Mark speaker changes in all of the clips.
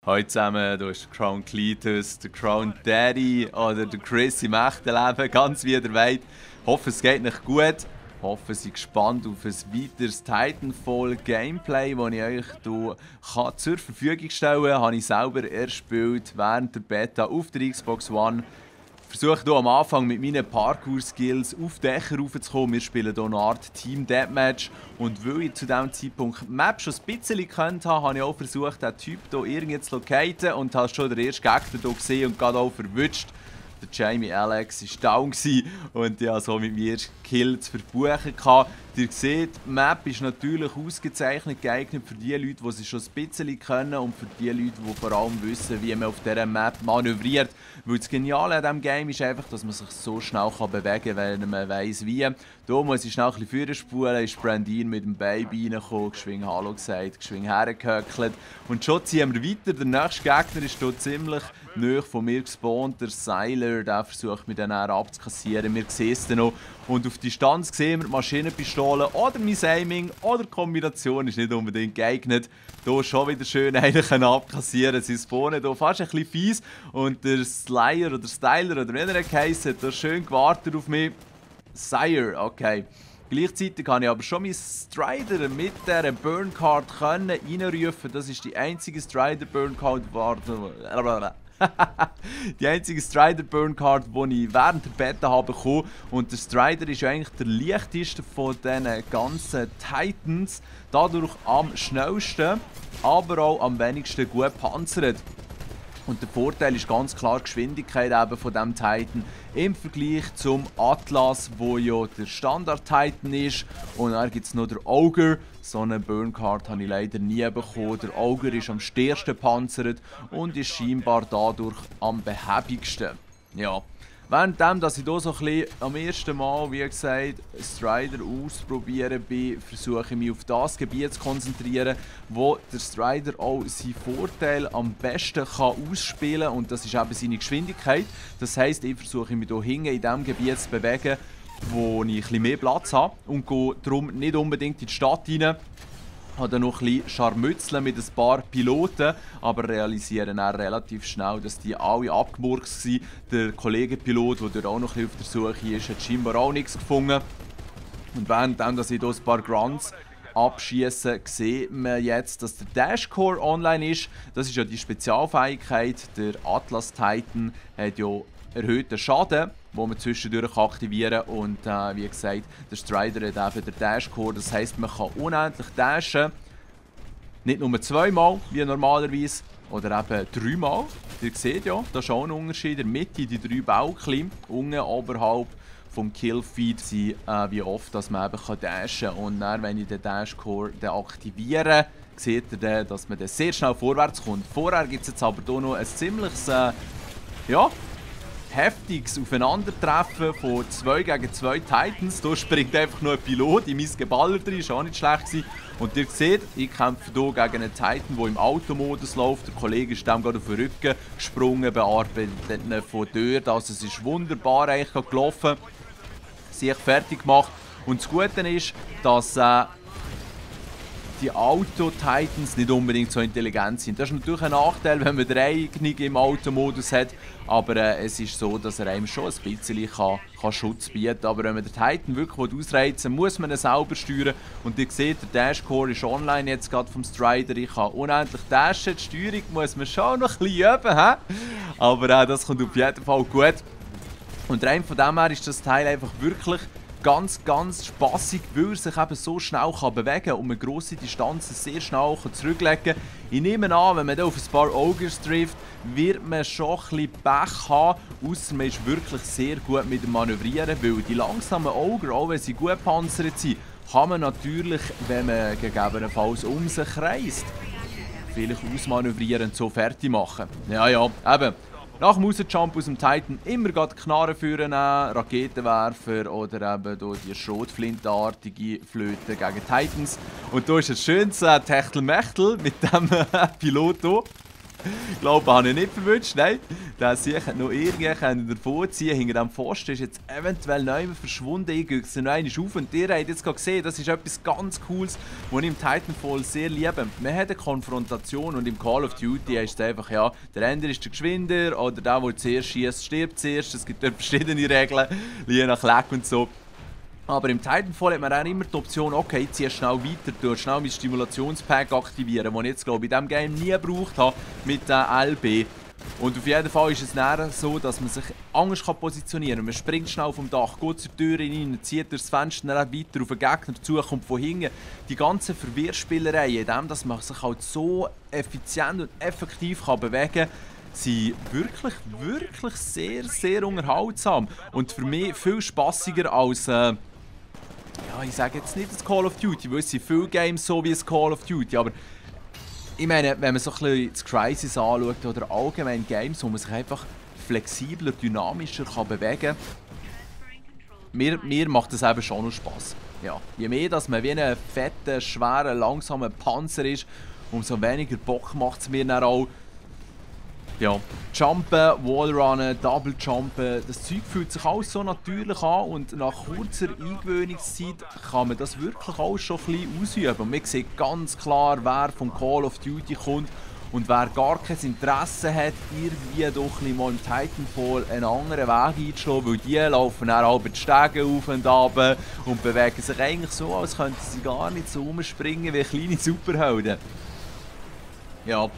Speaker 1: Heute zusammen, hier ist der Crown Cletus, der Crown Daddy oder der Chris im echten Leben, ganz wie ihr wollt. Ich hoffe, es geht euch gut. Ich hoffe, ihr seid gespannt auf ein weiteres Titanfall Gameplay, das ich euch hier zur Verfügung stellen kann. Habe ich selber erspielt während der Beta auf der Xbox One. Ich versuche hier am Anfang mit meinen Parkour-Skills auf Dächer raufzukommen. Wir spielen hier eine Art Team Deathmatch. Und weil ich zu diesem Zeitpunkt die Map schon ein bisschen gekannt habe, habe ich auch versucht, diesen Typ hier irgendwie zu locaten. Und habe schon den ersten Gegner hier gesehen und gerade auch verwünscht. Der Jamie Alex war down und ja, so mit mir Kill zu verbuchen hatte. Ihr seht, die Map ist natürlich ausgezeichnet geeignet für die Leute, die sie schon ein bisschen können und für die Leute, die vor allem wissen, wie man auf dieser Map manövriert. Weil das Geniale an diesem Game ist einfach, dass man sich so schnell bewegen kann, wenn man weiss wie. Hier muss ich schnell ein bisschen vorspulen, ist Brandin mit dem Baby reingekommen, geschwind Hallo gesagt, geschwind hergehöckelt. Und schon ziehen wir weiter. Der nächste Gegner ist hier ziemlich nahe von mir gespawnt, der Seiler, der versucht mich dann abzukassieren. Wir sehen es dann noch. Und auf Distanz sehen wir die Maschinenpistole oder mein Aiming oder die Kombination ist nicht unbedingt geeignet. Hier schon wieder schön eigentlich abkassieren. Sie spawnen hier fast ein bisschen fies. Und der Slayer oder Styler oder wie er heisst, hat hier schön gewartet auf mich. Sire, okay. Gleichzeitig kann ich aber schon meinen Strider mit dieser Burn-Card reinrufen. Das ist die einzige Strider-Burn-Card, die einzige Strider-Burn-Card, die ich während der Beta habe bekommen. Und der Strider ist ja eigentlich der leichteste von diesen ganzen Titans. Dadurch am schnellsten, aber auch am wenigsten gut panzert. Und der Vorteil ist ganz klar die Geschwindigkeit eben von diesem Titan im Vergleich zum Atlas, wo ja der Standard-Titan ist. Und dann gibt es noch den Ogre. So eine Burn-Card habe ich leider nie bekommen. Der Ogre ist am stärksten panzert und ist scheinbar dadurch am behäbigsten. Ja. Währenddem, dass ich hier so ein bisschen am ersten Mal, wie gesagt, Strider ausprobieren bin, versuche ich mich auf das Gebiet zu konzentrieren, wo der Strider auch seinen Vorteil am besten ausspielen kann. Und das ist eben seine Geschwindigkeit. Das heisst, ich versuche mich hier hinten in diesem Gebiet zu bewegen, wo ich ein bisschen mehr Platz habe und gehe darum nicht unbedingt in die Stadt rein. Ich habe dann noch ein bisschen Scharmützeln mit ein paar Piloten, aber realisieren dann relativ schnell, dass die alle abgemurkst waren. Der Kollegenpilot, der dort auch noch ein bisschen auf der Suche ist, hat scheinbar auch nichts gefunden. Und währenddem, dass ich hier ein paar Grunts abschieße, sieht man jetzt, dass der Dashcore online ist. Das ist ja die Spezialfähigkeit. Der Atlas Titan hat ja erhöhten Schaden, den man zwischendurch aktivieren kann. Und wie gesagt, der Strider hat eben den Dashcore. Das heisst, man kann unendlich dashen. Nicht nur zweimal, wie normalerweise, oder eben dreimal. Ihr seht ja, da ist auch ein Unterschied. In der Mitte die 3 Bäuchchen, unten oberhalb vom Killfeed sind wie oft dass man eben dashen kann. Und dann, wenn ich den Dashcore aktiviere, seht ihr dann, dass man dann sehr schnell vorwärts kommt. Vorher gibt es jetzt aber hier noch ein ziemliches heftiges Aufeinandertreffen von 2 gegen 2 Titans. Hier springt einfach nur ein Pilot in mein Geballer drin, ist auch nicht schlecht gewesen. Und ihr seht, ich kämpfe hier gegen einen Titan, der im Automodus läuft. Der Kollege ist dem gerade auf den Rücken gesprungen, bearbeitet ihn von dort. Also es ist wunderbar eigentlich gelaufen, sich fertig gemacht. Und das Gute ist, dass die Auto-Titans nicht unbedingt so intelligent sind. Das ist natürlich ein Nachteil, wenn man 3 im Automodus hat, aber es ist so, dass er einem schon ein bisschen kann Schutz bieten kann. Aber wenn man den Titan wirklich ausreizen will, muss man ihn selber steuern. Und ihr seht, der Dashcore ist online jetzt gerade vom Strider. Ich kann unendlich dashen. Die Steuerung muss man schon noch ein bisschen üben, aber das kommt auf jeden Fall gut. Und rein von dem her ist das Teil einfach wirklich ganz spassig, weil er sich eben so schnell bewegen kann und man grosse Distanzen sehr schnell zurücklegen kann. Ich nehme an, wenn man auf ein paar Ogres trifft, wird man schon ein bisschen Pech haben, ausser man ist wirklich sehr gut mit dem Manövrieren, weil die langsamen Ogre, auch wenn sie gut gepanzert sind, kann man natürlich, wenn man gegebenenfalls um sich kreist, vielleicht ausmanövrieren und so fertig machen. Ja, eben. Nach dem Rausjump aus dem Titan immer Knarren führen, Raketenwerfer oder eben hier die schrotflintenartige Flöte gegen Titans. Und hier ist ein schönes Techtelmechtel mit dem Pilot hier. Ich glaube, habe ich nicht verwünscht. Nein, der sicher noch irgendwie davon ziehen. Hinter dem Pfosten ist jetzt eventuell neu verschwunden. Ich gehe noch einmal auf und ihr habt jetzt gerade gesehen, das ist etwas ganz Cooles, was ich im Titanfall sehr liebe. Man hat eine Konfrontation und im Call of Duty heißt es einfach, ja, der Ender ist der Geschwinder oder der zuerst schießt, stirbt zuerst. Es gibt dort verschiedene Regeln, je nach Leck und so. Aber im Titanfall hat man auch immer die Option, okay, ich ziehe schnell weiter, durch schnell mein Stimulationspack aktivieren, das ich jetzt glaube ich in diesem Game nie gebraucht habe mit der LB. Und auf jeden Fall ist es dann so, dass man sich anders positionieren kann. Man springt schnell vom Dach, geht zur Tür rein, zieht durchs Fenster dann weiter auf den Gegner zu, kommt von hinten. Die ganze Verwirrspielerei, indem dass man sich halt so effizient und effektiv bewegen kann, sind wirklich sehr, sehr unterhaltsam. Und für mich viel spassiger als, ja, ich sage jetzt nicht das Call of Duty, weil es sind viele Games so wie das Call of Duty, aber ich meine, wenn man so ein bisschen das Crysis anschaut oder allgemein Games, wo man sich einfach flexibler, dynamischer bewegen kann, mir macht das eben schon noch Spass. Ja, je mehr dass man wie ein fetter, schwerer, langsamer Panzer ist, umso weniger Bock macht es mir dann auch. Ja, Jumpen, Wallrunnen, Double Jumpen, das Zeug fühlt sich alles so natürlich an und nach kurzer Eingewöhnungszeit kann man das wirklich auch schon ein bisschen ausüben. Und man sieht ganz klar, wer vom Call of Duty kommt und wer gar kein Interesse hat, irgendwie doch ein mal im Titanfall einen anderen Weg einzuschlagen, weil die laufen dann auch die Stege auf und ab und bewegen sich eigentlich so, als könnten sie gar nicht so rumspringen wie kleine Superhelden. Ja.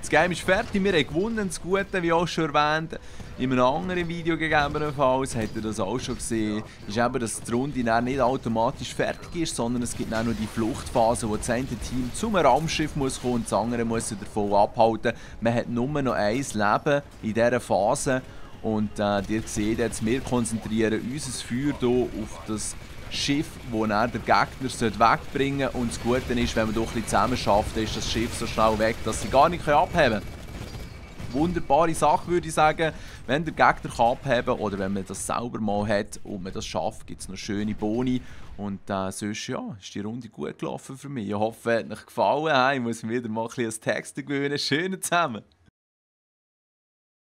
Speaker 1: Das Game ist fertig, wir haben gewonnen, das Gute, wie auch schon erwähnt. In einem anderen Video gegebenenfalls, habt ihr das auch schon gesehen, ist eben, dass die Runde dann nicht automatisch fertig ist, sondern es gibt auch noch die Fluchtphase, wo das eine Team zum Raumschiff muss kommen und das andere muss sie davon abhalten. Man hat nur noch ein Leben in dieser Phase und ihr seht jetzt, wir konzentrieren unser Feuer hier auf das Schiff, das dann der Gegner wegbringen sollte. Und das Gute ist, wenn man doch ein bisschen zusammen schafft, ist das Schiff so schnell weg, dass sie gar nicht abheben können. Wunderbare Sache, würde ich sagen, wenn der Gegner abheben kann oder wenn man das selber mal hat und man das schafft, gibt es noch schöne Boni. Und sonst ja, ist die Runde gut gelaufen für mich. Ich hoffe, es hat euch gefallen. Ich muss mir wieder mal ein bisschen Text gewöhnen. Schön zusammen.